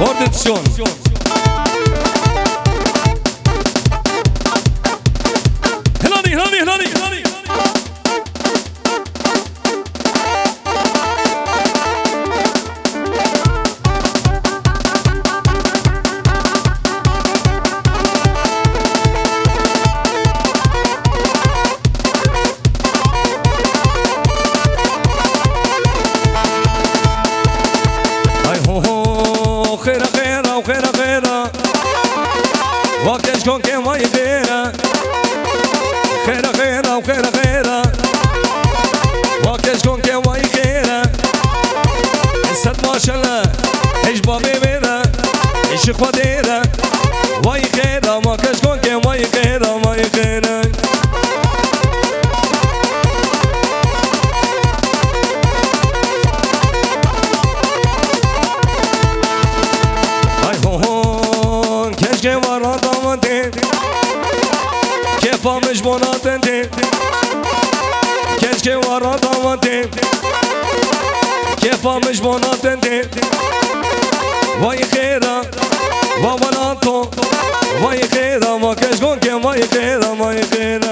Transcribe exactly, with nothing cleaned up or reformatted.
Attention. Hilanî, hilanî, hilanî, hilanî. Ay ho ho, xêra, xêra, xêra, xêra. Wa keşkon ke vay xêra. Xêra, xêra, xêra, xêra. Wa keşkon ke vay xêra. Sed maşallah, hej babê vêra. Ji Xwedê re. Vay xêra, wa keşkon ke vay xêra, vay xêra. Ay ho ho, keşke vara davatê. Kefa min ji bona tendê. Keşke vara davatê. Kefa min ji bona tendê. Vay xêra, va vana to. Vay xêra, va keşkon ke vay xêra, vay xêra.